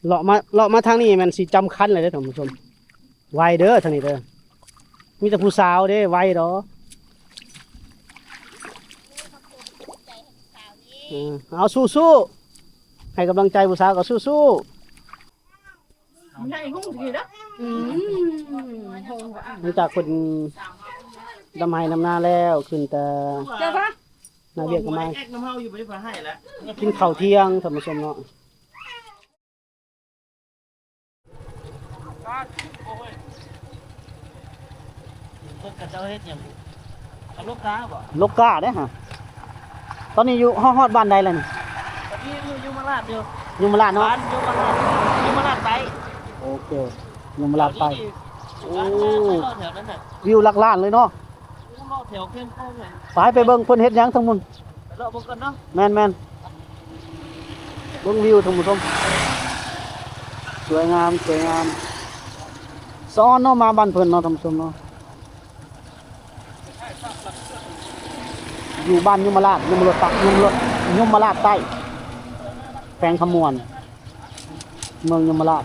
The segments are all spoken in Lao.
ເລາະມາ ເລາະມາທາງນີ້ແມ່ນຊິຈຳຄັນເລີຍເດີທ່ານຜູ້ຊົມ. ໄວເດີທາງນີ້ເດີ ມີແຕ່ຜູ້ສາວເດ້ ໄວດອກ. ເອີ ເອົາ ສູ້ໆ ໃຫ້ກຳລັງໃຈຜູ້ສາວກໍສູ້ໆ. ອືມ ຫຼັງຈາກເພິ່ນດຳໄຮ່ດຳນາແລ້ວ ຂຶ້ນແຕ່ນາວຽກກໍມາກິນເຂົ້າທ່ຽງ ທ່ານຜູ້ຊົມເນາະ. ເພິ່ນເຂົາເຈົ້າເຮັດຫຍັງ? ເອົາລົກກ້າບໍ່? ລົກກ້າເດ້ຫະ. ຕອນນີ້ຢູ່ ຮອດ ຮອດບ້ານໃດແລ້ວນີ້? ຕອນນີ້ຢູ່ຍົມມະລາດຢູ່. ຍົມມະລາດເນາະ? ບ້ານຍົມມະລາດ ຍົມມະລາດໃຕ້. ໂອເຄ ຍົມມະລາດໃຕ້. ໂອ້ ບ້ານເຮົາແຖວນັ້ນນະ ວິວຫຼັກລ້ານເລີຍເນາະ. ເລາະແຖວເຄມໂຄງເລີຍ. ໄປ ໄປເບິ່ງເພິ່ນເຮັດຫຍັງທາງພຸ້ນ. ໄປເລາະເບິ່ງກ່ອນເນາະ. ແມ່ນໆ ເບິ່ງວິວທ່ານຜູ້ຊົມ ສວຍງາມ ສວຍງາມ. ສະອອນເນາະ ມາບ້ານເພິ່ນເນາະ ທ່ານຜູ້ຊົມເນາະ. ຢູ່ບ້ານຍົມມະລາດ ຍົມມະລາດໃຕ້ ຍົມມະລາດ ຍົມມະລາດໃຕ້ ແຂວງຄຳມ່ວນ ເມືອງຍົມມະລາດ.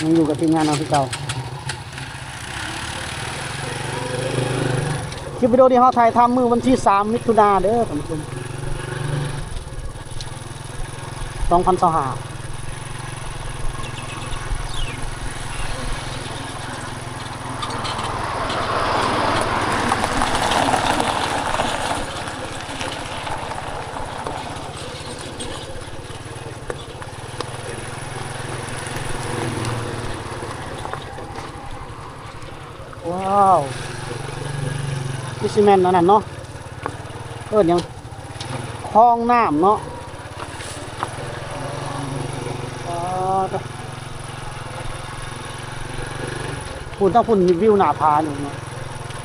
ຍັງຢູ່ກັບທີມງານເຮົາຄືເກົ່າ. ຄລິບວິດີໂອທີ່ເຮົາຖ່າຍທຳມື້ວັນທີສາມ ມິຖຸນາເດີທ່ານຜູ້ຊົມ ສອງພັນຊາວຫ້າ. ວ້າວ ຄືຊິແມ່ນອັນນັ້ນເນາະ ເອີ້ນຫຍັງ ຄອງນ້ຳເນາະ. ປາດ ພຸ້ນ ທາງພຸ້ນວິວໜ້າຜາຢູ່ເນາະ.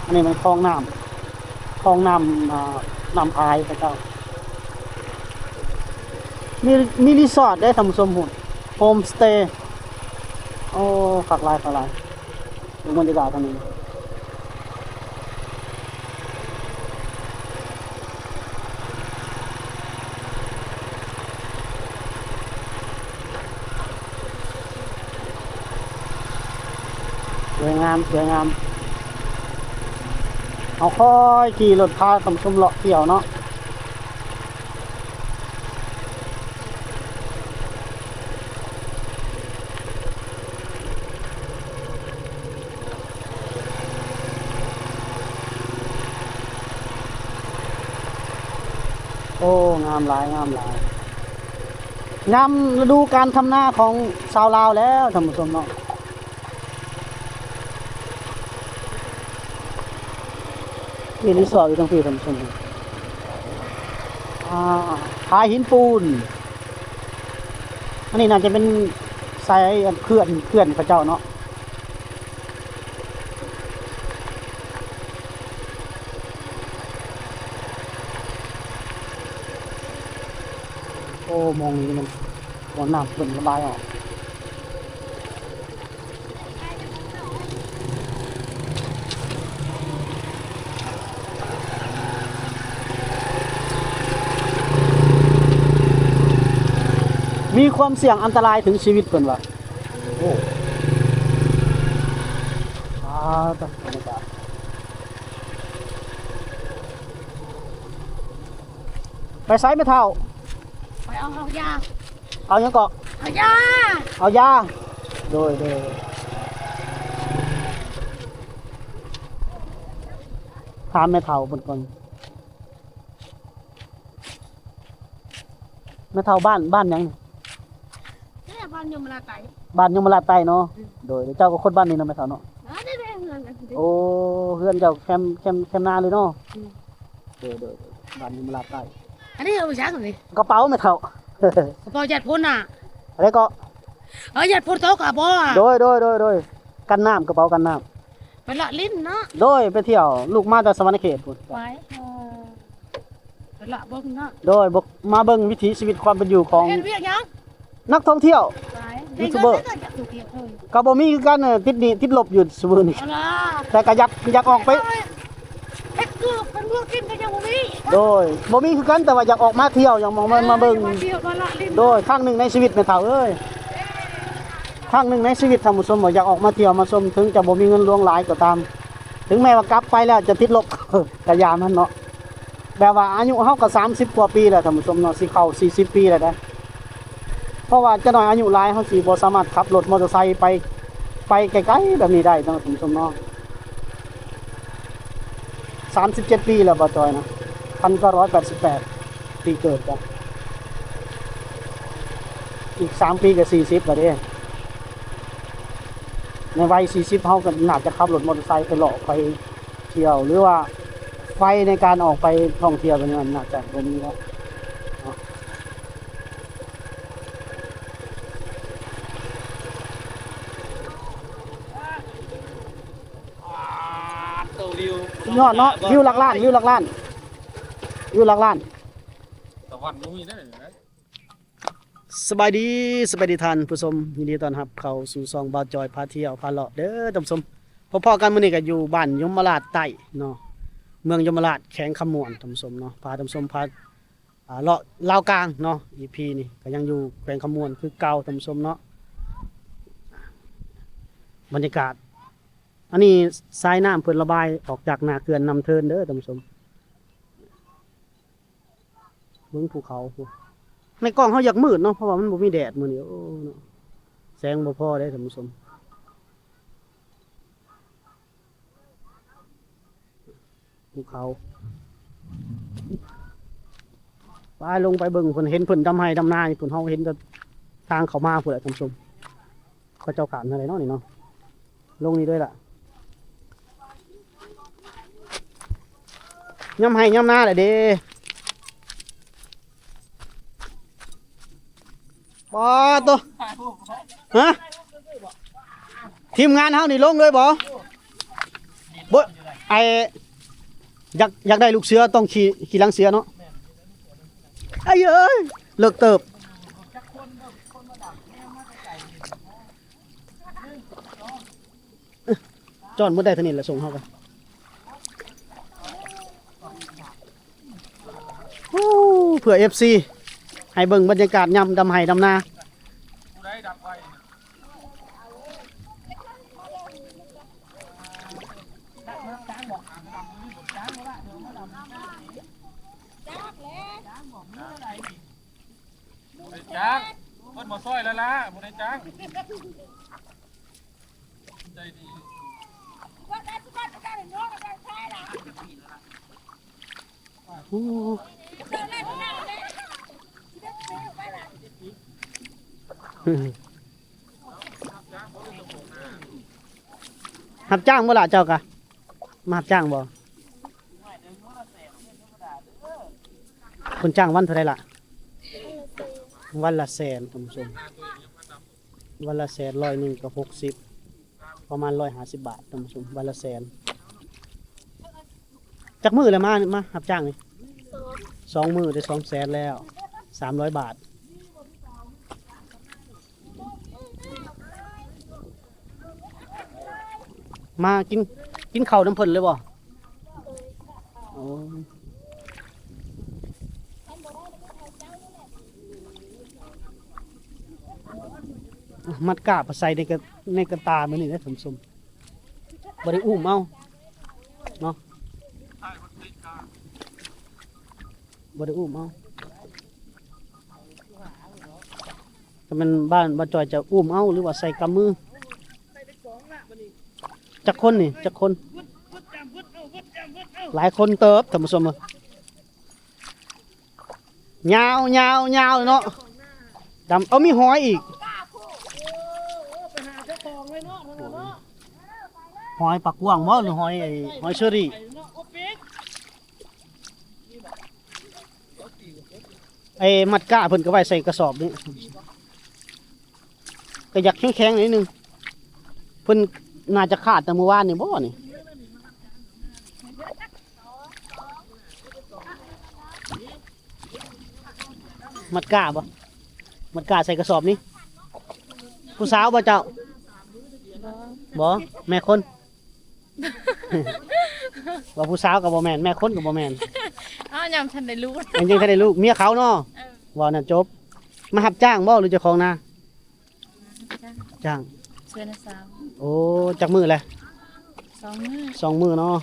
ອັນນີ້ແມ່ນຄອງນ້ຳ ຄອງນ້ຳ ອ່າ ນ້ຳອາຍເຂົາເຈົ້າ. ມີ ມີຣີສອດເດ້ທ່ານຜູ້ຊົມ ພຸ້ນ ໂຮມສະເຕ. ໂອ້ ຄັກຫຼາຍ ຄັກຫຼາຍ. ເບິ່ງບັນຍາກາດທາງນີ້ ສວຍງາມ ສວຍງາມ. ເຮົາຄ່ອຍຂີ່ລົດພາທ່ານຜູ້ຊົມເລາະທ່ຽວເນາະ. ໂອ້ ງາມຫຼາຍ ງາມຫຼາຍ. ຍາມລະດູການທຳນາຂອງຊາວລາວແລ້ວ ທ່ານຜູ້ຊົມເນາະ. ມີຣີສອດຢູ່ທາງພີ້ທ່ານຜູ້ຊົມ ອ່າ ຂາຍຫີນປູນ. ອັນນີ້ໜ້າຈະເປັນສາຍເຂື່ອນ ເຂື່ອນເຂົາເຈົ້າເນາະ. ໂອ້ ໝ່ອງນີ້ມັນ ບ່ອນນ້ຳເພິ່ນລະບາຍອອກ. ມີຄວາມສ່ຽງອັນຕະລາຍເຖິງຊີວິດ ເພິ່ນວ່າ. ໂອ້ ອ່າ ບັນຍາກາດ. ໄປໃສແມ່ເຖົ້າ? ໄປເອົາ ເອົາຢາ. ເອົາຫຍັງເກາະ? ເອົາຢາ. ເອົາຢາ. ໂດຍ ໂດຍ. ຖາມແມ່ເຖົ້າເພິ່ນກ່ອນ. ແມ່ເຖົ້າ ບ້ານ ບ້ານຫຍັງ? ນີ້ແຫຼະ ບ້ານຍົມມະລາດໃຕ້. ບ້ານຍົມມະລາດໃຕ້ເນາະ. ອືມ ໂດຍ ເຈົ້າກໍຄົນບ້ານນີ້ເນາະແມ່ເຖົ້າເນາະ. ເອີ ນີ້ແຫຼະເຮືອນກັນ. ໂອ້ ເຮືອນເຈົ້າແຄມ ແຄມ ແຄມນາເລີຍເນາະ. ອືມ ໂດຍ ໂດຍ ໂດຍ ບ້ານຍົມມະລາດໃຕ້. ອັນນີ້ເອົາໄປຫຍັງນີ້? ກະເປົາແມ່ເຖົ້າ. ກະເປົາຢາດຝົນນະ. ອັນໃດເກາະ? ເອີ ຢາດຝົນຕົກອະບໍ່? ໂດຍ ໂດຍ ໂດຍ ໂດຍ ກັນນ້ຳ ກະເປົາກັນນ້ຳ. ໄປເລາະຫຼິ້ນເນາະ. ໂດຍ ໄປທ່ຽວ ລູກມາແຕ່ສະຫວັນນະເຂດພຸ້ນ. ໄປ ເອີ ໄປເລາະເບິ່ງເນາະ. ໂດຍ ມາເບິ່ງວິຖີຊີວິດຄວາມເປັນຢູ່ຂອງ ເຮັດວຽກຫຍັງ? ນັກທ່ອງທ່ຽວ ຢູທູບເບີ. ກະບໍ່ມີຄືກັນ ຕິດໜີ້ຕິດລົບຢູ່ຊຸມື້ນີ້. ແຕ່ກະຢາກ ຢາກອອກໄປ ເຮັດຄືເພິ່ນ ເມືອກິນກໍຍັງບໍ່ມີ. ໂດຍ ບໍ່ມີຄືກັນ ແຕ່ວ່າຢາກອອກມາທ່ຽວ ຢາກມາ ມາ ມາເບິ່ງ. ມາທ່ຽວມາເລາະຫຼິ້ນ. ໂດຍ ຄັ້ງໜຶ່ງໃນຊີວິດແມ່ເຖົ້າເອີຍ ຄັ້ງໜຶ່ງໃນຊີວິດ ທ່ານຜູ້ຊົມ ຢາກອອກມາທ່ຽວມາຊົມ ເຖິງຈະບໍ່ມີເງິນຫຼວງຫຼາຍກໍຕາມ ເຖິງແມ່ນວ່າກັບໄປແລ້ວຈະຕິດລົບ ກະຢ່າມັນເນາະ. ແບບວ່າອາຍຸເຮົາກໍສາມສິບກວ່າປີແລ້ວທ່ານຜູ້ຊົມເນາະ ຊິເຂົ້າສີ່ສິບປີແລ້ວເດ້. ເພາະວ່າຈັກໜ້ອຍອາຍຸຫຼາຍ ເຮົາຊິບໍ່ສາມາດຂັບລົດມໍເຕີໄຊໄປ ໄປໄກໆແບບນີ້ໄດ້ເນາະທ່ານຜູ້ຊົມເນາະ. ສາມສິບເຈັດປີແລ້ວ ບ່າວຈ່ອຍນະ ພັນເກົ້າຮ້ອຍແປດສິບແປດ ປີເກີດກະ ອີກສາມປີກະສີ່ສິບແລ້ວເດ້. ໃນໄວສີ່ສິບ ເຮົາກໍໜ້າຈະຂັບລົດມໍເຕີໄຊໄປເລາະໄປທ່ຽວ ຫຼືວ່າໄຟໃນການອອກໄປທ່ອງທ່ຽວແບບນັ້ນໜ້າຈະບໍ່ມີແລ້ວເນາະ. ສຸດຍອດເນາະ ວິວຫຼັກລ້ານ ວິວຫຼັກລ້ານ ວິວຫຼັກລ້ານ. ສະຫວັນບໍ່ມີເດ້. ສະບາຍດີ ສະບາຍດີທ່ານຜູ້ຊົມ ຍິນດີຕ້ອນຮັບເຂົ້າສູ່ຊ່ອງບ່າວຈ່ອຍພາທ່ຽວພາເລາະເດີທ່ານຜູ້ຊົມ. ພໍ້ໆກັນມື້ນີ້ກໍຢູ່ບ້ານຍົມມະລາດໃຕ້ເນາະ ເມືອງຍົມມະລາດ ແຂວງຄຳມ່ວນທ່ານຜູ້ຊົມເນາະ. ພາທ່ານຜູ້ຊົມພາ ອ່າ ເລາະລາວກາງເນາະ ອີພີນີ້ກໍຍັງຢູ່ແຂວງຄຳມ່ວນຄືເກົ່າທ່ານຜູ້ຊົມເນາະ. ບັນຍາກາດ ອັນນີ້ສາຍນ້ຳເພິ່ນລະບາຍອອກຈາກໜ້າເຂື່ອນນ້ຳເທີນເດີທ່ານຜູ້ຊົມ. ເບິ່ງພູເຂົາພຸ້ນ ໃນກ້ອງເຮົາຢາກມືດເນາະ ເພາະວ່າມັນບໍ່ມີແດດມື້ນີ້ ໂອ້ເນາະ ແສງບໍ່ພໍເດ້ທ່ານຜູ້ຊົມ. ພູເຂົາ ໄປລົງໄປເບິ່ງ ເພິ່ນເຫັນເພິ່ນດຳໄຮ່ດຳນາຢູ່ພຸ້ນ ເຮົາເຫັນແຕ່ທາງເຂົ້າມາພຸ້ນແຫຼະທ່ານຜູ້ຊົມ. ເຂົາເຈົ້າຂ້າມທາງໃດເນາະນີ້ເນາະ ລົງນີ້ເດີລະ ຍາມໄຮ່ຍາມນາແຫຼະເດ້. ປາໂຕ ຮະ ທີມງານເຮົານີ້ລົງເລີຍບໍ່? ບໍ່ ໄອ້ ຢາກ ຢາກໄດ້ລູກເສືອຕ້ອງຂີ່ ຂີ່ຫຼັງເສືອເນາະ. ໄອ້ເອີຍ ເລິກເຕີບ. ຈອດໝົດໄດ້ເທົ່ານີ້ແຫຼະ ສົ່ງເຮົາໄປ. ໂອ້ ເພື່ອເອັຟຊີ ໃຫ້ເບິ່ງບັນຍາກາດຍາມດຳໄຮ່ດຳນາ. ບໍ່ໄດ້ຈ້າງ ເພິ່ນບໍ່ຊ່ອຍແລ້ວລະ ບໍ່ໄດ້ຈ້າງ. ໃຈດີ. ໂອ້ ຮັບຈ້າງບໍ່ລະເຈົ້າກະ? ມາຮັບຈ້າງບໍ່? ເພິ່ນຈ້າງວັນເທົ່າໃດລະ? ວັນລະແສນ ທ່ານຜູ້ຊົມ. ວັນລະແສນ ຮ້ອຍໜຶ່ງກໍຫົກສິບ ປະມານຮ້ອຍຫ້າສິບບາດ ທ່ານຜູ້ຊົມ ວັນລະແສນ. ຈັກມື້ແລ້ວມາ ມາຮັບຈ້າງນີ້? ສອງມື້ໄດ້ສອງແສນແລ້ວ ສາມຮ້ອຍບາດ. ມາກິນ ກິນເຂົ້ານຳເພິ່ນເລີຍບໍ່? ໂອ້ ມັດກ້າໄປໃສ່ໃນກະ ໃນກະຕ່າມື້ນີ້ເດ້ທ່ານຜູ້ຊົມ. ບໍ່ໄດ້ອຸ້ມເອົາເນາະ ບໍ່ໄດ້ອຸ້ມເອົາ. ຖ້າແມ່ນບ້ານ ບ້ານຈອຍຈະອຸ້ມເອົາ ຫຼືວ່າໃສ່ກຳມື? ຈັກຄົນນີ້ ຈັກຄົນ? ຫຼາຍຄົນເຕີບ ທ່ານຜູ້ຊົມເອີຍ. ຍາວ ຍາວ ຍາວເນາະ ດຳ. ເອົາ ມີຫອຍອີກ. ຫອຍປາກກວ້າງບໍ່ ຫຼືຫອຍ ໄອ້ ຫອຍເຊີຣີ? ໄອ້ມັດກ້າເພິ່ນກໍໄວ້ໃສ່ກະສອບນີ້ ກໍຢາກແຂງໆໜ້ອຍໜຶ່ງ. ເພິ່ນໜ້າຈະຂາດແຕ່ມື້ວານນີ້ບໍ່ນີ້? ມັດກ້າບໍ່? ມັດກ້າໃສ່ກະສອບນີ້. ຜູ້ສາວບໍ່ເຈົ້າ? ບໍ່. ບໍ່ ແມ່ຄົນ. ວ່າຜູ້ສາວກໍບໍ່ແມ່ນ ແມ່ຄົນກໍບໍ່ແມ່ນ ອ້າວ ຍັງທັນໄດ້ລູກ ຍັງ ຍັງທັນໄດ້ລູກ ເມຍເຂົາເນາະ ເອີ ເວົ້ານັ້ນຈົບ. ມາຮັບຈ້າງບໍ່ ຫຼືເຈົ້າຂອງນາ? ຈ້າງ ຈ້າງ ຊ່ວຍນາສາວ ໂອ້ ຈັກມື້ແລ້ວ? ສອງມື້ ສອງມື້ເນາະ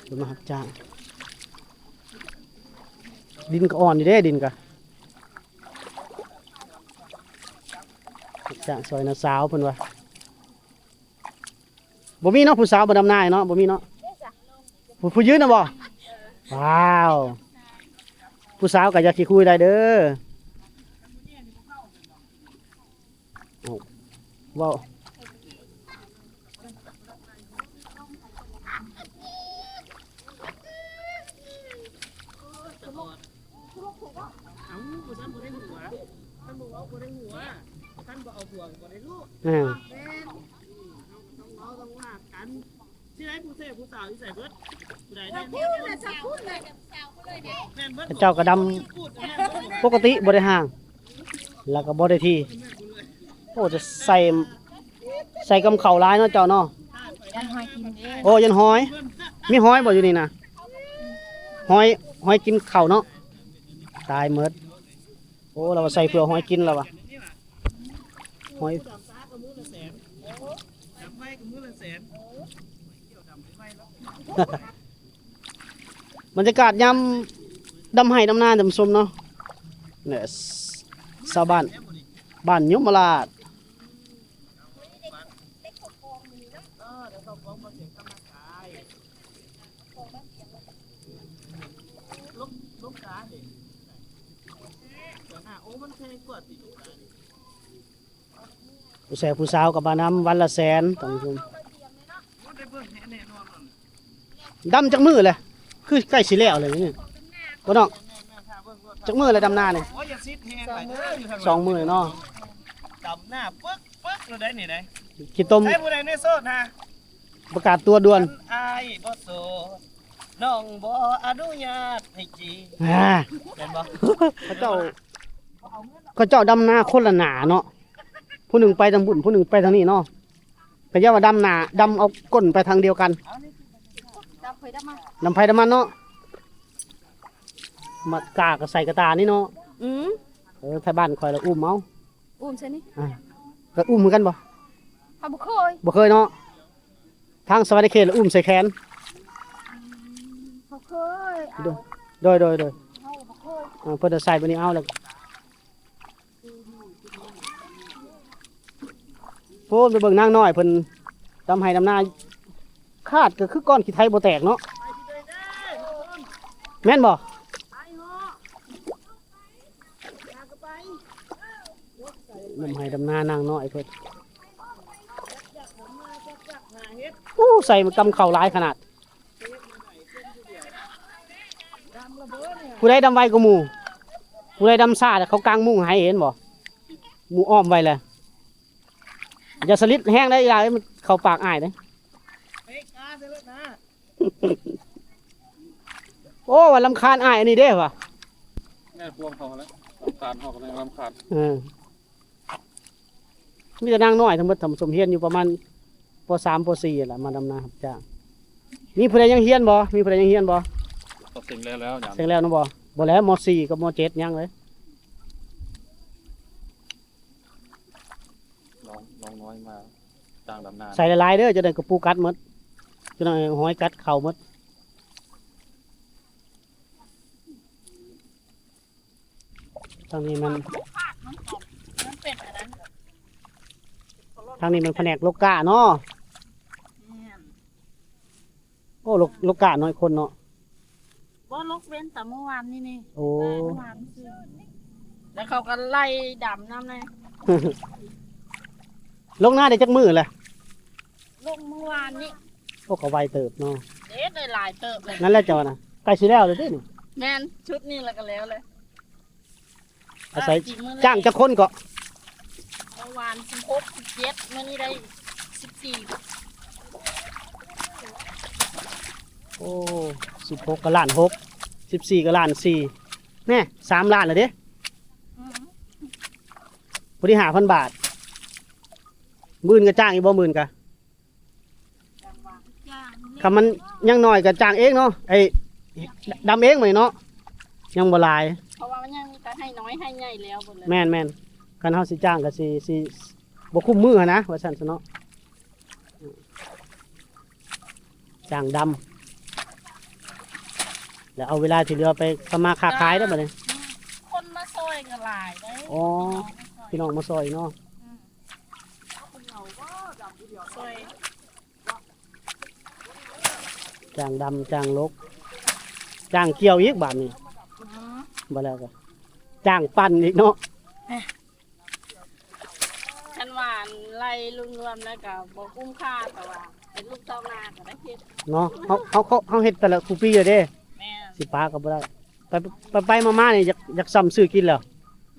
ເພິ່ນມາຮັບຈ້າງ. ດິນກໍອ່ອນຢູ່ເດ້ ດິນກໍ ຮັບຈ້າງຊ່ອຍນາສາວເພິ່ນວ່າ. ບໍ່ມີເນາະ ຜູ້ສາວມາດຳນາເນາະ ບໍ່ມີເນາະ. ຜູ້ ຜູ້ຢືນນະບໍ່? ວ້າວ ຜູ້ສາວກໍຢ່າຂີ້ຄຸຍໄດ້ເດີ. ເວົ້າ ເອົ້າ ບໍ່ຊັ້ນບໍ່ໄດ້ຫົວ ຄັນບໍ່ເວົ້າບໍ່ໄດ້ຫົວ ຄັນບໍ່ເອົາຜົວກໍບໍ່ໄດ້ລູກ. ແມ່ນ ຕ້ອງເວົ້າຕ້ອງວ່າກັນ ຊິໄດ້ຜູ້ແທ້ຜູ້ສາວຢູ່ໃສເບິດ ຜູ້ໃດແນ່ ເຂົາເຈົ້າກໍດຳປົກກະຕິ ບໍ່ໄດ້ຫ່າງ ແລ້ວກໍບໍ່ໄດ້ຖີ່. ໂອ້ ຈະໃສ່ ໃສ່ກັບເຂົ້າຫຼາຍເນາະເຈົ້າເນາະ. ຢ້ານຫອຍກິນເດ້. ໂອ້ ຢ້ານຫອຍ ມີຫອຍບໍ່ຢູ່ນີ້ນະ? ຫອຍ ຫອຍກິນເຂົ້າເນາະ. ຕາຍໝົດ. ໂອ້ ລາວວ່າໃສ່ເພື່ອຫອຍກິນ ລາວວ່າ ຫອຍ. ບັນຍາກາດຍາມດຳໄຮ່ດຳນາ ທ່ານຜູ້ຊົມເນາະ. ນີ້ ຊາວບ້ານ ບ້ານຍົມມະລາດ. ຜູ້ແຊຜູ້ສາວກໍມານຳ ວັນລະແສນ ທ່ານຜູ້ຊົມ. ດຳຈັກມື້ແຫຼະ? ຄືໃກ້ຊິແລ້ວແລ້ວນີ້ ບໍ່ນ້ອງ? ຈັກມື້ແລ້ວດຳນານີ້? ໂອ້ຍ ຢ່າຊິດແຮງຫຼາຍເດີ ຢູ່ທາງ ສອງມື້ເນາະ. ດຳນາປຶກໆ ໂລດໄດ໋ນີ້ໄດ໋. ຂີ້ຕົມ ໃຊ້ຜູ້ໃດແນ່ໂສດນະ? ປະກາດຕົວດ່ວນ ຄັນອ້າຍບໍ່ໂສດ ນ້ອງບໍ່ອະນຸຍາດໃຫ້ຈີບ. ອ່າ ແມ່ນບໍ່? ເຂົາເຈົ້າ ເຂົາເຈົ້າດຳນາຄົນລະໜ້າເນາະ ຜູ້ໜຶ່ງໄປທາງພຸ້ນ ຜູ້ໜຶ່ງໄປທາງນີ້ເນາະ. ກໍຢ່າວ່າດຳໜ້າ ດຳເອົາກົ້ນໄປທາງດຽວກັນ ດຳໃຜດຳມັນ ດຳໃຜດຳມັນເນາະ. ມາກາກໍໃສ່ກະຕ່ານີ້ເນາະ. ອືມ ເອີ ໄທບ້ານຂ້ອຍລະອຸ້ມເອົາ. ອຸ້ມໃສ່ນີ້ ອ່າ ກໍອຸ້ມຄືກັນບໍ່? ເຮົາບໍ່ເຄີຍ ບໍ່ເຄີຍເນາະ. ທາງສະຫວັນນະເຂດລະອຸ້ມໃສ່ແຂນ. ອືມ ເຮົາເຄີຍເອົາ. ໂດຍ ໂດຍ ໂດຍ ເຮົາບໍ່ເຄີຍ. ອ່າ ເພິ່ນໃສ່ບາດນີ້ເອົາແລ້ວ. ໂອ້ ໄປເບິ່ງນາງນ້ອຍເພິ່ນດຳໄຮ່ດຳນາ ຄາດກໍຄືກ້ອນຂີ້ໄຖບໍ່ແຕກເນາະ ແມ່ນບໍ່? ດຳໄຮ່ດຳນານາງນ້ອຍເພິ່ນ. ໂອ້ ໃສ່ກຳເຂົ້າຫຼາຍຂະໜາດ. ຜູ້ໃດດຳໄວກວ່າໝູ່? ຜູ້ໃດດຳຊ້າ ເຂົາກາງມຸ້ງໃຫ້ ເຫັນບໍ່? ໝູ່ອ້ອມໄວ້ແລ້ວ. ຢ່າສະລິດແຮງເດ້ ຢ່າໃຫ້ມັນເຂົ້າປາກອ້າຍເດ້. ໂອ້ ວ່າລຳຄານອ້າຍອັນນີ້ເດ້ວ່າ. ແມ່ນພວງເຂົາແລ້ວ ລຳຄານເຮົາກໍແມ່ນລຳຄານ. ເອີ. ມີແຕ່ນາງນ້ອຍທັງໝົດ ທ່ານຜູ້ຊົມ ຮຽນຢູ່ປະມານ ປໍສາມ ປໍສີ່ ແຫຼະ ມາດຳນາຮັບຈ້າງ. ມີຜູ້ໃດຍັງຮຽນບໍ່? ມີຜູ້ໃດຍັງຮຽນບໍ່? ເສັງແລ້ວ ເສັງແລ້ວນະບໍ່? ບໍ່ແລ້ວ ມໍສີ່ກັບມໍເຈັດຍັງເລີຍ. ນ້ອງ ນ້ອງນ້ອຍມາຈ້າງດຳນາ ໃສ່ຫຼາຍໆເດີ ຈະໄດ້ກະປູກັດໝົດ ຈະໄດ້ຫອຍກັດເຂົ້າໝົດ. ທາງນີ້ມັນ ມັນເປັນອັນນັ້ນ ທາງນີ້ມັນພະແນກລົກກ້າເນາະ. ແມ່ນ. ໂອ້ ລົກ ລົກກ້ານ້ອຍຄົນເນາະ. ບໍ່ ລົກເວັ້ນແຕ່ມື້ວານນີ້ນີ້. ໂອ້ ມື້ວານຊື່ ແລ້ວເຂົາກໍໄລ່ດຳນຳແນ່. ລົງນາໄດ້ຈັກມື້ແລ້ວ? ລົງມື້ວານນີ້. ໂອ້ ກໍໄວເຕີບເນາະ. ເດ້ ໄດ້ຫຼາຍເຕີບແລ້ວ. ນັ້ນແຫຼະເຈົ້ານະ ໃກ້ຊິແລ້ວແລ້ວຕິນີ້. ແມ່ນ ຊຸດນີ້ລະກໍແລ້ວແຫຼະ. ອາໄສຈ້າງຈັກຄົນເກາະ? ເມື່ອວານສິບຫົກ ສິບເຈັດ ມື້ນີ້ໄດ້ສິບສີ່. ໂອ້ ສິບຫົກກໍລ້ານຫົກ ສິບສີ່ກໍລ້ານສີ່ ແນ່ ສາມລ້ານແລ້ວເດ້. ອືມ ພໍດີຫ້າພັນບາດ. ມື້ອື່ນກໍຈ້າງອີກບໍ່? ມື້ອື່ນກະ ຈ້າງວ່າ ຈ້າ ຖ້າມັນຍັງນ້ອຍກໍຈ້າງເອງເນາະ ໄອ້ດຳເອງບັດນີ້ເນາະ ຍັງບໍ່ຫຼາຍ ເພາະວ່າມັນຍັງມີແຕ່ໄຮ່ນ້ອຍໄຮ່ໃຫຍ່ແລ້ວເບິດແລ້ວ ແມ່ນໆ ຄັນເຮົາຊິຈ້າງກໍຊິ ຊິບໍ່ຄຸ້ມມືຫັ້ນນະ ວ່າຊັ້ນຊະເນາະ. ຈ້າງດຳ ແລ້ວເອົາເວລາທີ່ເຫຼືອໄປທຳມາຄ້າຂາຍເດີ້ບັດນີ້ ຄົນມາຊ່ອຍກໍຫຼາຍເດ້ ອໍ ພີ່ນ້ອງມາຊ່ອຍເນາະ ອືມ ຊ່ອຍ ຈ້າງດຳ ຈ້າງລົກ ຈ້າງກ່ຽວອີກບາດນີ້ ອືມ ບໍ່ແລ້ວກໍຈ້າງປັ່ນອີກເນາະ. ຄັນວ່າໄລ່ລວມໆແລ້ວກໍບໍ່ຄຸ້ມຄ່າ ແຕ່ວ່າເປັນລູກຊາວນາກໍໄດ້ເຮັດເນາະ ເຮົາ ເຮົາ ເຮົາເຮັດແຕ່ລະຄູ່ປີແລ້ວເດ້ ແມ່ນ ຊິປະກໍບໍ່ໄດ້ ໄປ ໄປ ໄປມາໆນີ້ຢາກ ຢາກຊ້ຳຊື້ກິນແລ້ວ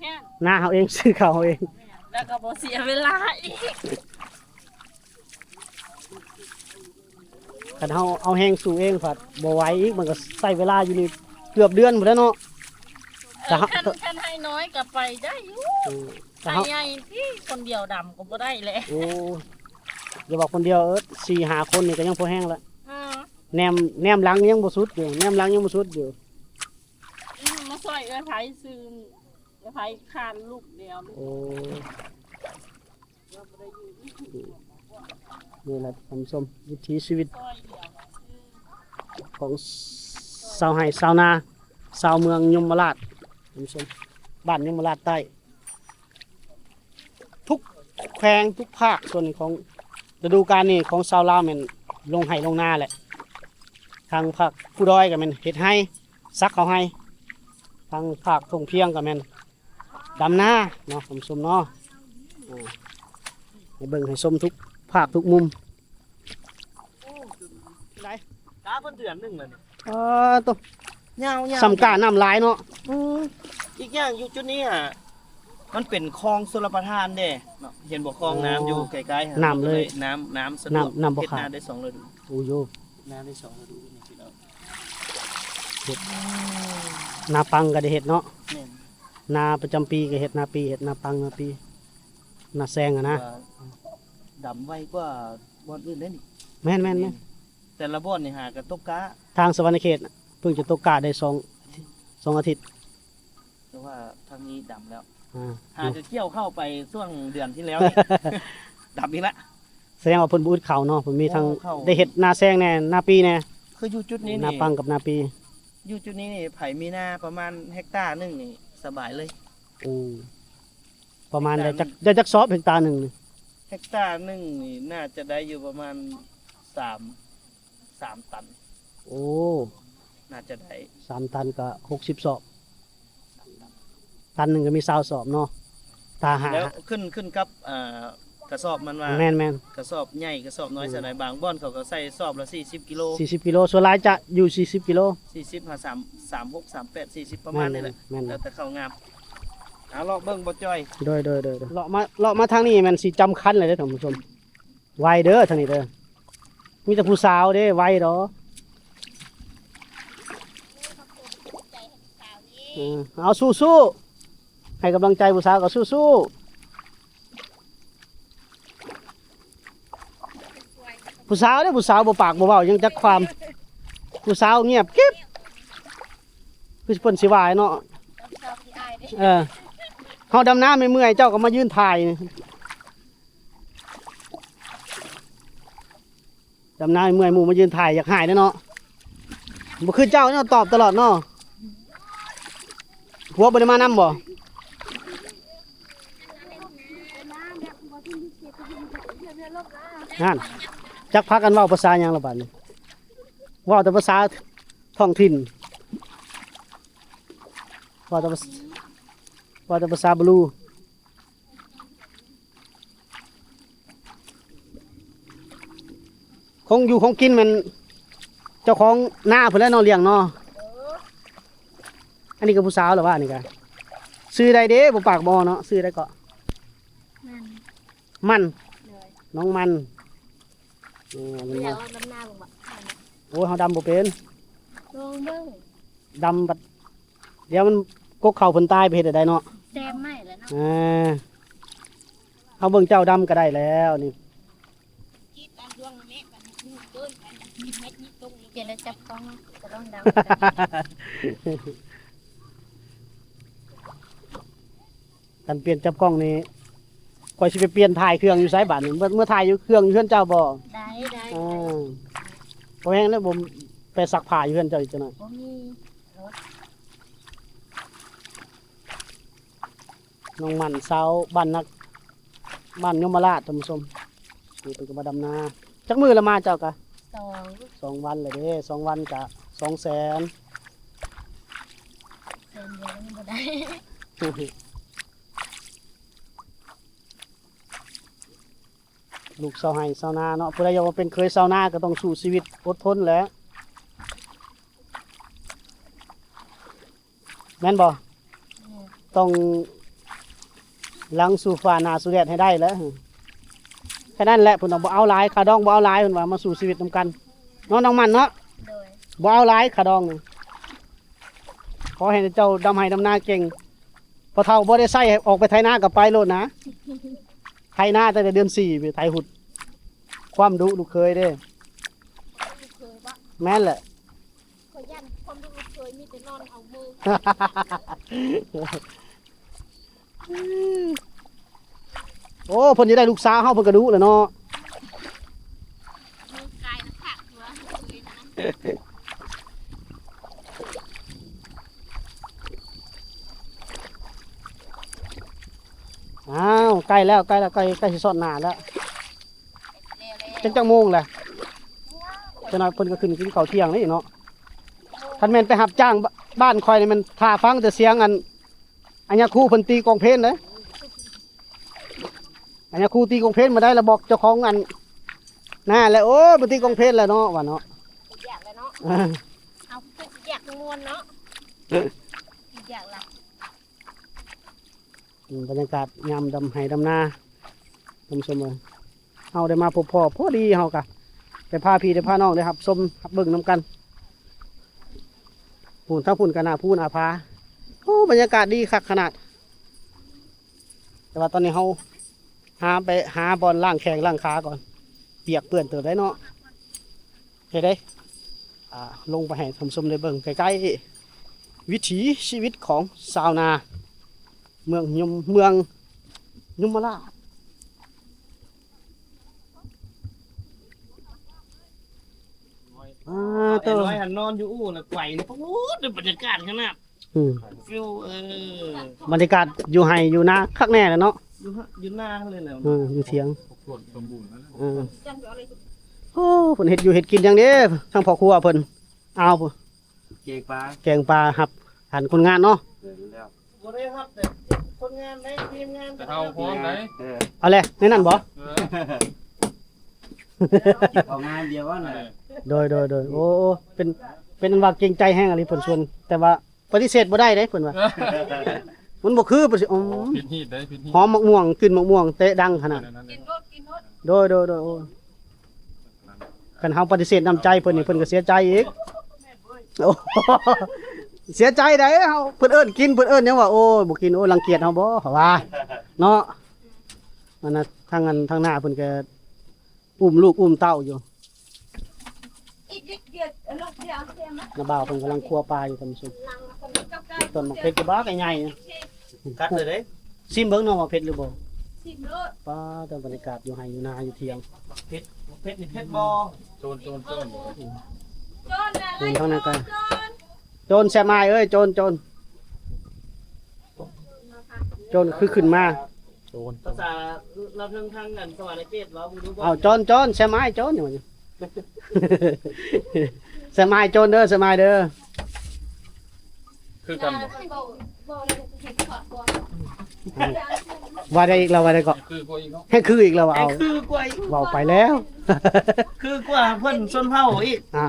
ແມ່ນ ນາເຮົາເອງ ຊື້ເຂົ້າເຮົາເອງ ແມ່ນ ແລ້ວກໍບໍ່ເສຍເວລາອີກ. ຄັນເຮົາເອົາແຮງສູ້ເອງພັດບໍ່ໄຫວອີກ ມັນກໍໃຊ້ເວລາຢູ່ນີ້ເກືອບເດືອນພຸ້ນແຫຼະເນາະ ເອີ ຄັນ ຄັນໄຮ່ນ້ອຍກໍໄປໄດ້ຢູ່ ເອີ ແຕ່ໄຮ່ໃຫຍ່ທີ່ຄົນດຽວດຳກໍບໍ່ໄດ້ແຫຼະ ໂອ້ ຢ່າວ່າຄົນດຽວ ເອີ ສີ່ຫ້າຄົນນີ້ກໍຍັງພໍແຮງລະ ເອີ ແນມ ແນມຫຼັງຍັງບໍ່ສຸດຢູ່ ແນມຫຼັງຍັງບໍ່ສຸດຢູ່ ອືມ ມາຊ່ອຍເອື້ອຍໄພຊື່ ເອື້ອຍໄພຄານລູກດຽວ ໂອ້ ນີ້ແຫຼະທ່ານຜູ້ຊົມ ວິຖີຊີວິດຂອງຊາວໄຮ່ຊາວນາ ຊາວເມືອງຍົມມະລາດ ທ່ານຜູ້ຊົມ ບ້ານຍົມມະລາດໃຕ້ ທຸກແຂວງທຸກພາກສ່ວນຂອງລະດູການນີ້ຂອງຊາວລາວແມ່ນລົງໄຮ່ລົງນາແຫຼະ ທາງພາກພູດອຍກໍແມ່ນເຮັດໄຮ່ ສັກເຂົ້າໄຮ່ ທາງພາກທົ່ງພຽງກໍແມ່ນ ດຳນາເນາະທ່ານຜູ້ຊົມເນາະ ເອີ ໃຫ້ເບິ່ງໃຫ້ຊົມທຸກພາກທຸກມຸມ ໄດ້ ກາເພິ່ນເດືອນໜຶ່ງແລ້ວນີ້ ອໍ ໂຕ ຍາວໆ ສ່ຳການ້ຳຫຼາຍເນາະ ອືມ ອີກຢ່າງຢູ່ຈຸດນີ້ຫະ ມັນເປັນຄອງຊົນລະປະທານເດ້ເນາະ ເຫັນບໍ່ ຄອງນ້ຳຢູ່ໃກ້ໆ ນ້ຳເລີຍ ນ້ຳ ນ້ຳສະດວກ ນ້ຳ ນ້ຳບໍ່ຂາດ ເຮັດນາໄດ້ສອງລະດູ ໂອ້ໂຍ ເຮັດນາໄດ້ສອງລະດູນີ້ພີ່ນ້ອງ ເຮັດ ນາປັງກໍໄດ້ເຮັດເນາະ ແມ່ນ ນາປະຈຳປີກໍເຮັດ ນາປີ ເຮັດນາປັງນາປີ ນາແຊງຫັ້ນນະ ວ່າດຳໄວກວ່າບ່ອນອື່ນເດ້ນີ້ ແມ່ນໆ ແຕ່ລະບ່ອນນີ້ຫາກໍຕົກກ້າ ທາງສະຫວັນນະເຂດເພິ່ງຈະຕົກກ້າໄດ້ສອງ ສອງອາທິດ ແຕ່ວ່າທາງນີ້ດຳແລ້ວ ອ່າ ຫາກໍກ່ຽວເຂົ້າໄປຊ່ວງເດືອນທີ່ແລ້ວນີ້ ດຳອີກລະ ສະແດງວ່າເພິ່ນບໍ່ອຶດເຂົ້າເນາະ ເພິ່ນມີທັງ ໂອ້ ເຂົ້າ ໄດ້ເຮັດນາແຊງແດ່ ນາປີແດ່ ຄືຢູ່ຈຸດນີ້ນີ້ ນາປັງກັບນາປີ ຢູ່ຈຸດນີ້ນີ້ ໃຜມີນາປະມານເຮັກຕາໜຶ່ງນີ້ສະບາຍເລີຍ ໂອ້ ປະມານໄດ້ຈັກ ເຮັກຕາໜຶ່ງ ໄດ້ຈັກສອບເຮັກຕາໜຶ່ງນີ້ ເຮັກຕາໜຶ່ງນີ້ໜ້າຈະໄດ້ຢູ່ປະມານສາມ ສາມຕັນ ໂອ້ ໜ້າຈະໄດ້ ສາມຕັນກໍຫົກສິບສອບ ຕັນໜຶ່ງກໍມີຊາວສອບເນາະ ຖ້າຫາ ແລ້ວຂຶ້ນ ຂຶ້ນກັບ ເອີ ກະສອບມັນວ່າ ແມ່ນໆ ກະສອບໃຫຍ່ກະສອບນ້ອຍ ອືມ ສ່ຳໃດ ບາງບ່ອນເຂົາກໍໃສ່ສອບລະສີ່ສິບກິໂລ ສີ່ສິບກິໂລ ສ່ວນຫຼາຍຈະຢູ່ສີ່ສິບກິໂລ ສີ່ສິບຫາສາມ ສາມຫົກ ສາມແປດ ສີ່ສິບ ປະມານນີ້ແຫຼະ ແມ່ນໆ ແລ້ວແຕ່ເຂົ້າງາມ ເອົາເລາະເບິ່ງບໍ່ຈ້ອຍ ໂດຍໆໆ ເລາະມາ ເລາະມາທາງນີ້ແມ່ນຊິຈຳຄັນເລີຍເດ້ທ່ານຜູ້ຊົມ ໄວເດີທາງນີ້ເດີ ມີແຕ່ຜູ້ສາວເດ້ ໄວດອກ ເອີ ເອົາສູ້ໆ ໃຫ້ກຳລັງໃຈຜູ້ສາວກໍສູ້ໆ ຜູ້ສາວເດ້ ຜູ້ສາວບໍ່ປາກບໍ່ເວົ້າຫຍັງຈັກຄວາມ ຜູ້ສາວງຽບກິບ ຄືເພິ່ນຊິວ່າເນາະ ເອີ ເຮົາດຳນາເມື່ອຍໆ ເຈົ້າກໍມາຢືນຖ່າຍ ດຳນາເມື່ອຍ ໝູ່ມາຢືນຖ່າຍ ຢາກຫາຍແດ່ເນາະ ບໍ່ຄືເຈົ້າເນາະ ຕອບຕະຫຼອດເນາະ ຜົວບໍ່ໄດ້ມານຳບໍ່? ຫັ້ນ ຈັກພາກັນເວົ້າພາສາຫຍັງລະບາດນີ້ ເວົ້າແຕ່ພາສາທ້ອງຖິ່ນ ເວົ້າແຕ່ພາສາ ເວົ້າແຕ່ພາສາບລູ. ຂອງຢູ່ຂອງກິນແມ່ນເຈົ້າຂອງນາພຸ້ນແຫຼະເນາະ ລ້ຽງເນາະ ເອີ ອັນນີ້ກໍຜູ້ສາວລະວ່ານີ້ກະ ຊື່ໃດເດ້ ບໍ່ປາກບໍ່ເນາະ ຊື່ໃດເກາະ? ມັນ ມັນ ໂດຍ ນ້ອງມັນ ເອີ ມັນ ຢາກລອງດຳນາເບິ່ງບໍ່? ໂອ້ຍ ເຮົາດຳບໍ່ເປັນ ລອງເບິ່ງ ດຳບັດ ດຽວມັນກົກເຂົ້າເພິ່ນຕາຍໄປເຮັດແນວໃດເນາະ ແຊມໃໝ່ແລ້ວເນາະ ເອີ ເຮົາເບິ່ງເຈົ້າດຳກໍໄດ້ແລ້ວນີ້. ປ່ຽນແລ້ວຈັບກ້ອງ ກໍຕ້ອງເດົາ. ຄັນປ່ຽນຈັບກ້ອງນີ້ ຂ້ອຍຊິໄປປ່ຽນຖ່າຍເຄື່ອງຢູ່ໃສບາດນີ້? ເມື່ອ ເມື່ອຖ່າຍຢູ່ເຄື່ອງຢູ່ເຮືອນເຈົ້າບໍ່? ໄດ້ ໄດ້ ອ່າ ບໍ່ແມ່ນແລ້ວ ບໍ່ໄປຊັກຜ້າຢູ່ເຮືອນເຈົ້າອີກຈັກໜ້ອຍ? ບໍ່ມີລົດ. ນ້ອງໝັ້ນ ຊາວບ້ານນາ ບ້ານຍົມມະລາດ ທ່ານຜູ້ຊົມ. ນີ້ເພິ່ນກໍມາດຳນາ. ຈັກມື້ລະມາເຈົ້າກະ? ສອງ ສອງວັນລະເດ້. ສອງວັນກະສອງແສນ. ແສນດຽວຍັງບໍ່ໄດ້. ລູກຊາວໄຮ່ຊາວນາເນາະ, ຜູ້ໃດຢາກມາເປັນເຂີຍຊາວນາກໍຕ້ອງສູ້ຊີວິດ ອົດທົນແຫຼະ. ແມ່ນບໍ່? ແມ່ນ. ຕ້ອງຫຼັງສູ້ຟ້າໜ້າສູ້ແດດໃຫ້ໄດ້ແຫຼະ. ແຄ່ນັ້ນແຫຼະ ເພິ່ນວ່າບໍ່ເອົາຫຼາຍ ຄ່າດອງບໍ່ເອົາຫຼາຍ ເພິ່ນວ່າ ມາສູ້ຊີວິດນຳກັນເນາະ ນ້ອງໝັ້ນເນາະ. ໂດຍ. ບໍ່ເອົາຫຼາຍຄ່າດອງນະ. ຂໍໃຫ້ເຈົ້າດຳໄຮ່ດຳນາເກັ່ງ. ພໍ່ເຖົ້າບໍ່ໄດ້ໃຊ້ ອອກໄປໄຖນາກໍໄປໂລດນະ. ໄຖນາຕັ້ງແຕ່ເດືອນສີ່ໄປໄຖຮຸດ. ຄວາມດຸລູກເຂີຍເດ້. ແມ່ນແຫຼະ. ຂ້ອຍຢ້ານຄວາມລູກເຂີຍມີແຕ່ນອນເອົາມື. ໂອ້ ເພິ່ນຢາກໄດ້ລູກສາວເຮົາ ເພິ່ນກໍດຸແຫຼະເນາະ. ອ້າວ ໃກ້ແລ້ວ ໃກ້ແລ້ວ ໃກ້ ໃກ້ຊິຊອດໜ້າແລ້ວ. ຈັກ ຈັກໂມງແຫຼະ? ຈັກໜ້ອຍເພິ່ນກໍຂຶ້ນກິນເຂົ້າທ່ຽງນີ້ເນາະ. ຄັນແມ່ນໄປຮັບຈ້າງ ບ້ານຂ້ອຍນີ້ແມ່ນຖ້າຟັງແຕ່ສຽງອັນ ອັນຍາຄູເພິ່ນຕີກອງເພນເດ້. ອັນຍາຄູຕີກອງເພນມາໄດ້ລະບອກເຈົ້າຂອງອັນ ນາແຫຼະ ໂອ້ຍ ບໍ່ຕີກອງເພນແລ້ວເນາະ ວ່າເນາະ. ຢາກແລ້ວເນາະ. ເອີ ເອົາ ຄືຢາກມ່ວນເນາະ. ຢາກລະ. ອືມ ບັນຍາກາດຍາມດຳໄຮ່ດຳນາ ທ່ານຜູ້ຊົມເອີຍ. ເຮົາໄດ້ມາພົບພໍ້ພໍດີ ເຮົາກະໄດ້ພາພີ່ໄດ້ພານ້ອງໄດ້ຮັບຊົມຮັບເບິ່ງນຳກັນ. ພຸ້ນ ທາງພຸ້ນກະໜ້າພູໜ້າຜາ. ໂອ້ ບັນຍາກາດດີຄັກຂະໜາດ. ແຕ່ວ່າຕອນນີ້ເຮົາຫາໄປຫາບ່ອນລ້າງແຂ້ງລ້າງຂາກ່ອນ. ປຽກເປື້ອນເຕີບໄດ໋ເນາະ. ເຮັດໃດ ອ່າ ລົງໄປໃຫ້ທ່ານຜູ້ຊົມໄດ້ເບິ່ງໃກ້ໆ ວິຖີຊີວິດຂອງຊາວນາເມືອງຍົມ ເມືອງຍົມມະລາດ. ອ່າ ເອີ ໂຕ ອ້າຍນ້ອຍຫັ້ນນອນຢູ່ອູ່ລະໄກນະ. ໂອ້ ບັນຍາກາດຂະໜາດ. ອືມ ຟິວ ເອີ ບັນຍາກາດຢູ່ໄຮ່ຢູ່ນາຄັກແນ່ແຫຼະເນາະ. ຢູ່ ຢູ່ນາເລີຍແຫຼະ. ເອີ ຢູ່ຖຽງ. ເອີ ໂອ້ ເພິ່ນເຮັດຢູ່ເຮັດກິນຫຍັງເດ້ ທາງພໍ່ຄົວເພິ່ນ? ອ້າວ ແກງປາ ແກງປາ ຮັບ ອັນ ຄົນງານເນາະ. ເອີ ແລ້ວ ບໍ່ໄດ້ຮັບແຕ່ຄົນງານໃດ ທີມງານ ແຕ່ເຮົາພ້ອມໃດ. ເອີ ເອົາແຫຼະ ໃນນັ້ນບໍ່? ເອີ ເອົາງານດຽວວ່ານະ. ໂດຍ ໂດຍ ໂດຍ. ໂອ້ ເປັນ ເປັນອັນວ່າເກງໃຈແຮງອີ່ຫຼີ ເພິ່ນຊວນ ແຕ່ວ່າ ປະຕິເສດບໍ່ໄດ້ເດ້ ເພິ່ນວ່າ ມັນບໍ່ຄື ປະຕິ ອືມ ຜິດຮີດເດ້ ຜິດຮີດ. ຫອມໝາກມ່ວງ ກິ່ນໝາກມ່ວງເຕະດັງຂະໜາດ. ໂດຍ ໂດຍ ໂດຍ. ໂອ້ ຄັນເຮົາປະຕິເສດນ້ຳໃຈເພິ່ນນີ້ ເພິ່ນກໍເສຍໃຈອີກ. ໂອ້ ເສຍໃຈໃດ ເຮົາ ເພິ່ນເອີ້ນກິນ ເພິ່ນເອີ້ນຫຍັງວ່າ ໂອ້ຍ ບໍ່ກິນ ໂອ້ຍ ລັງກຽດເຮົາບໍ່ ເຂົາວ່າເນາະ. ອັນນັ້ນ ທາງອັນ ທາງໜ້າເພິ່ນກໍ ອຸ້ມລູກອຸ້ມເຕົ້າຢູ່. ນ້າບ່າວເພິ່ນກຳລັງຂົ້ວປາຢູ່ທ່ານຜູ້ຊົມ. ຕົ້ນໝາກເຜັດກໍບັກໃຫຍ່. ກັດເລີຍເດ້. ຊີມເບິ່ງເນາະວ່າເຜັດຫຼືບໍ່. ຊີມໂລດ. ປ້າ ແຕ່ບັນຍາກາດຢູ່ໄຮ່ຢູ່ນາຢູ່ຖຽງ. ເຜັດ ເຜັດນີ້ເຜັດບໍ່? ໂຈນ ໂຈນ ໂຈນ. ໂຈນນະ ໂຈນທາງນັ້ນກໍ ໂຈນ ໂຈນແຊມອ້າຍເອີຍ ໂຈນ ໂຈນ. ໂຈນຄືຂຶ້ນມາ. ໂຈນ ພາສາລາວເທິງທາງອັນສະຫວັນນະເຂດເວົ້າບໍ່ຮູ້ບໍ່? ເອົາ ໂຈນ ໂຈນ ແຊມອ້າຍໂຈນ. ແຊມອ້າຍໂຈນເດີ ແຊມອ້າຍເດີ. ຄືກັນບໍ່? ວ່າໄດ້ອີກແລ້ວ ວ່າໄດ້ເກາະ. ຄືກວ່າອີກເນາະ. ໃຫ້ຄືອີກແລ້ວວ່າ ເອົາ ຄືກວ່າອີກ. ເວົ້າໄປແລ້ວ ຄືກວ່າເພິ່ນຊົນເຜົ່າອີກ. ອ່າ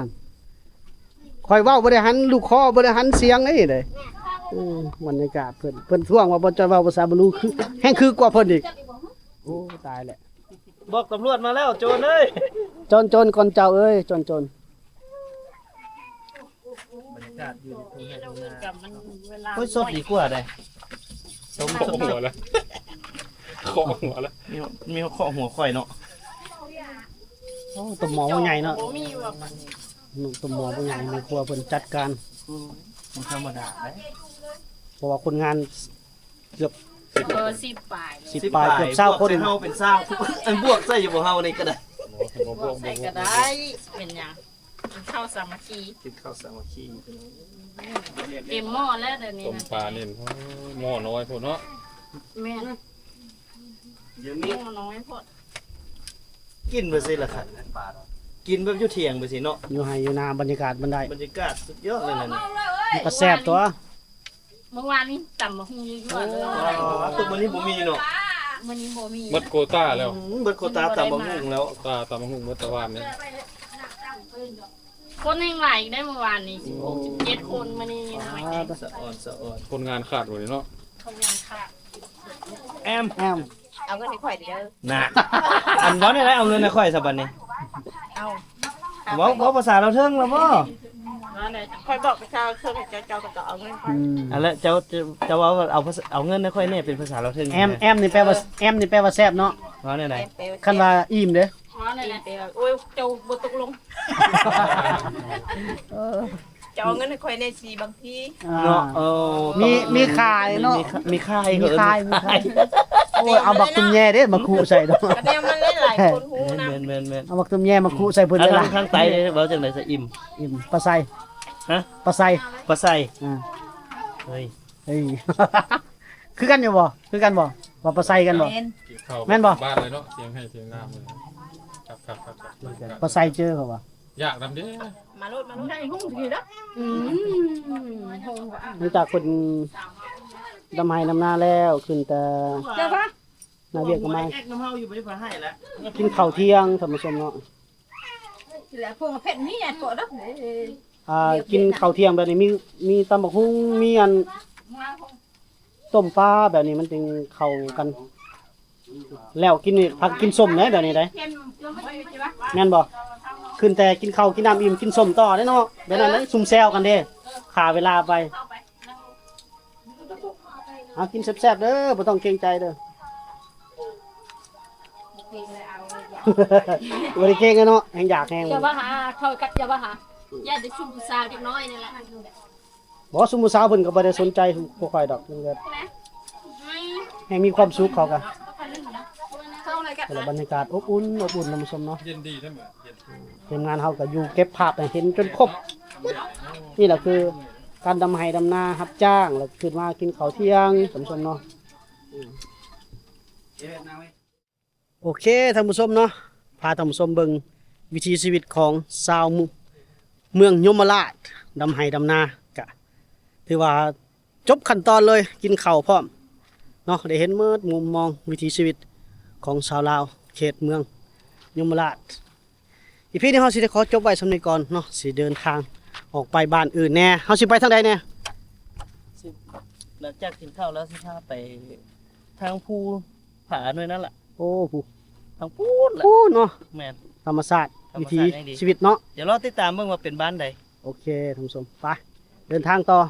ຂ້ອຍເວົ້າບໍ່ໄດ້ຫັນລູກຄໍ ບໍ່ໄດ້ຫັນສຽງເດ້. ເອີ ບັນຍາກາດເພິ່ນ ເພິ່ນທ້ວງວ່າບໍ່ຈອຍເວົ້າພາສາບາລູ ຄື ແຮ່ງຄືກວ່າເພິ່ນອີກ. ໂອ້ ຕາຍແລ້ວ ບອກຕຳຫຼວດມາແລ້ວ ໂຈນເອີຍ. ໂຈນ ໂຈນ ກ່ອນເຈົ້າເອີຍ ໂຈນ ໂຈນ. ບັນຍາກາດຢູ່ໃນທົ່ງໄຮ່ທົ່ງນາ. ໂອ້ຍ ສົດດີກວ່າເດ້. ຕົມ ຕົມຫົວແລ້ວ ເຄາະຫົວແລ້ວ. ມີ ມີເຄາະຫົວຂ້ອຍເນາະ. ໂອ້ ຕົມໝໍໃຫຍ່ເນາະ. ບໍ່ມີວ່າ ໜຸ່ມຕົ້ມໝໍ້ຜູ້ໃຫຍ່ ແມ່ຄົວເພິ່ນຈັດການ ອືມ ບໍ່ທຳມະດາເດ້ ເພາະວ່າຄົນງານເກືອບ ເອີ ສິບປາຍ ສິບ ສິບ ປາຍ ປາຍ ເກືອບຊາວຄົນ ບວກໃສ່ເຮົາເປັນຊາວ ອັນບວກໃສ່ຢູ່ບໍ່ເຮົານີ້ກໍໄດ້ ບວກໃສ່ກໍໄດ້ ເປັນຫຍັງ ກິນເຂົ້າສາມັກຄີ ກິນເຂົ້າສາມັກຄີ ເຕັມໝໍ້ແລ້ວດຽວນີ້ ຕົ້ມປານີ້ ໂອ້ຍ ໝໍ້ນ້ອຍໂພດເນາະ ແມ່ນ ດຽວນີ້ ໝໍ້ນ້ອຍໂພດ ກິນແບບຊີ້ລະຄັກ ກິນແບບຢູ່ທ່ຽງແບບຊີ້ເນາະ ຢູ່ໄຮ່ຢູ່ນາ ບັນຍາກາດມັນໄດ້ ບັນຍາກາດສຸດຍອດເລີຍນະ ມັນກໍແຊບຕົວະ ເມື່ອວານນີ້ຕຳບັກຫຸ່ງຢູ່ຢູ່ເລີຍ ອໍ ແຕ່ມື້ນີ້ບໍ່ມີເນາະ ມື້ນີ້ບໍ່ມີ ໝົດໂຄຕາແລ້ວ ອືມ ໝົດໂຄຕາຕຳບັກຫຸ່ງແລ້ວ ຕາຕຳບັກຫຸ່ງໝົດແຕ່ວານນີ້ ຄົນແຮ່ງຫຼາຍອີກໄດ໋ ເມື່ອວານນີ້ ສິບຫົກ ສິບເຈັດ ຄົນ ມື້ນີ້ນ້ອຍແດ່ ສະອອນ ສະອອນ ຄົນງານຂາດມື້ນີ້ເນາະ ຄົນງານຂາດ ແອມ ແອມ ເອົາເງິນໃຫ້ຂ້ອຍເດີ ນະ ອັນ ເວົ້າແນວໃດ ເອົາເງິນໃຫ້ຂ້ອຍຊະບັດນີ້ ເອົາ ເວົ້າ ເວົ້າພາສາລາວເທິງລະບໍ່ ຂ້ອຍບອກພາສາລາວເທິງ ເຈົ້າ ເຈົ້າກໍຕ້ອງເອົາເງິນຂ້ອຍ ອືມ ອັນລະ ເຈົ້າ ເຈົ້າ ເຈົ້າເວົ້າ ເອົາພາສາ ເອົາເງິນໃຫ້ຂ້ອຍແດ່ ເປັນພາສາລາວເທິງ ແອມ ແອມນີ້ແປວ່າ ແອມນີ້ແປວ່າແຊບເນາະ ເວົ້າແນວໃດ ຄັນວ່າອີ່ມເດ້ ເວົ້າແນວໃດ ໂອ້ຍ ເຈົ້າບໍ່ຕົກລົງ ເອີ ເຈົ້າເອົາເງິນໃຫ້ຂ້ອຍແດ່ຊິ ບາງທີ ອ່າ ເນາະ ເອີ ມີ ມີຂາຍເນາະ ມີຂາຍ ມີຂາຍ ມີຂາຍ ໂອ້ຍ ເອົາບັກຕຸ້ມແຍ່ເດ້ມາຄຸໃສ່ເນາະ ກະແນວມັນຫຼາຍໆຄົນຮູ້ນຳ ແມ່ນໆໆ ເອົາບັກຕຸ້ມແຍ່ມາຄຸໃສ່ເພິ່ນ ທາງ ທາງໃຕ້ເວົ້າຈັ່ງໃດຊະ ອີ່ມ ອີ່ມ ປາໄຊ ຮະ ປາໄຊ ປາໄຊ ອ່າ ເຮີ້ຍ ເຮີ້ຍ ຄືກັນຢູ່ບໍ່ ຄືກັນບໍ່ ວ່າປາໄຊກັນບໍ່ ແມ່ນ ກິນເຂົ້າ ແມ່ນບໍ່ ບ້ານເລີຍເນາະ ສຽງໄຮ່ສຽງນາເລີຍ ຄັກໆໆໆ ປາໄຊເຈີເຂົາວ່າ ຢາກນຳເດ້ ມາໂລດ ມາໂລດ ໄດ້ຫຸ້ງດີເນາະ ອືມ ຫຼັງຈາກເພິ່ນດຳໄຮ່ດຳນາແລ້ວ ຂຶ້ນແຕ່ ເຈົ້າພະ ໜ້າວຽກກໍມາ ແອັກນຳເຮົາຢູ່ ບໍ່ໄດ້ພາໃຫ້ລະ ກິນເຂົ້າທ່ຽງ ທ່ານຜູ້ຊົມເນາະ ແລ້ວພວກເຜັດນີ້ໂຕດອກ ອ່າ ກິນເຂົ້າທ່ຽງແບບນີ້ ມີ ມີຕຳບັກຫຸ່ງ ມີອັນ ຕົ້ມປາແບບນີ້ ມັນຈຶ່ງເຂົ້າກັນ ແລ້ວກິນນີ້ ພັກກິນສົ້ມເດ້ ແບບນີ້ເດ້ ແມ່ນບໍ່? ຂຶ້ນແຕ່ກິນເຂົ້າກິນນ້ຳອີ່ມ ກິນສົ້ມຕໍ່ເດ້ເນາະ ແບບນັ້ນເດ້ ຊຸມແຊວກັນເດ້ ຂ້າເວລາໄປ. ເອົາ ກິນແຊບໆເດີ ບໍ່ຕ້ອງເກງໃຈເດີ ບໍ່ໄດ້ເກງເນາະ ແຮງຢາກແຮງ ຢ່າວ່າຫາ ເຂົ້າກັບຢ່າວ່າຫາ ຢ້ານໄດ້ຊຸມຜູ້ສາວເດັກນ້ອຍນີ້ແຫຼະ ບໍ່ ຊຸມຜູ້ສາວເພິ່ນກໍບໍ່ໄດ້ສົນໃຈພວກຂ້ອຍດອກ ເພິ່ນກໍແຮງມີຄວາມສຸກ ເຂົາກໍ ແຕ່ລະບັນຍາກາດອົບອຸ່ນ ອົບອຸ່ນ ທ່ານຜູ້ຊົມເນາະ ເຢັນດີເດ້ ທີມງານເຮົາກໍຢູ່ເກັບພາບໃຫ້ເຫັນຈົນຄົບ ນີ້ແຫຼະຄືການດຳໄຮ່ດຳນາ ຮັບຈ້າງ ແລ້ວຂຶ້ນມາກິນເຂົ້າທ່ຽງ ທ່ານຜູ້ຊົມເນາະ. ໂອເຄ ທ່ານຜູ້ຊົມເນາະ ພາທ່ານຜູ້ຊົມເບິ່ງວິຖີຊີວິດຂອງຊາວ ເມືອງຍົມມະລາດ ດຳໄຮ່ດຳນາ ກະຖືວ່າຈົບຂັ້ນຕອນເລີຍ ກິນເຂົ້າພ້ອມເນາະ ໄດ້ເຫັນໝົດມຸມມອງວິຖີຊີວິດຂອງຊາວລາວ ເຂດເມືອງຍົມມະລາດ. ອີພີນີ້ເຮົາຊິໄດ້ຂໍຈົບໄວ້ສ່ຳນີ້ກ່ອນເນາະ ຊິເດີນທາງອອກໄປບ້ານອື່ນແດ່ ເຮົາຊິໄປທາງໃດແດ່? ຫຼັງຈາກກິນເຂົ້າແລ້ວຊິພາໄປທາງພູຜາໜ່ວຍນັ້ນລະ ໂອ້ ພູ ທາງພຸ້ນລະ ພຸ້ນເນາະ ແມ່ນ ທຳມະຊາດ ທຳມະຊາດ ວິຖີຊີວິດເນາະ ດຽວລໍຕິດຕາມເບິ່ງວ່າເປັນບ້ານໃດ. ໂອເຄ ທ່ານຜູ້ຊົມ ໄປ ເດີນທາງຕໍ່.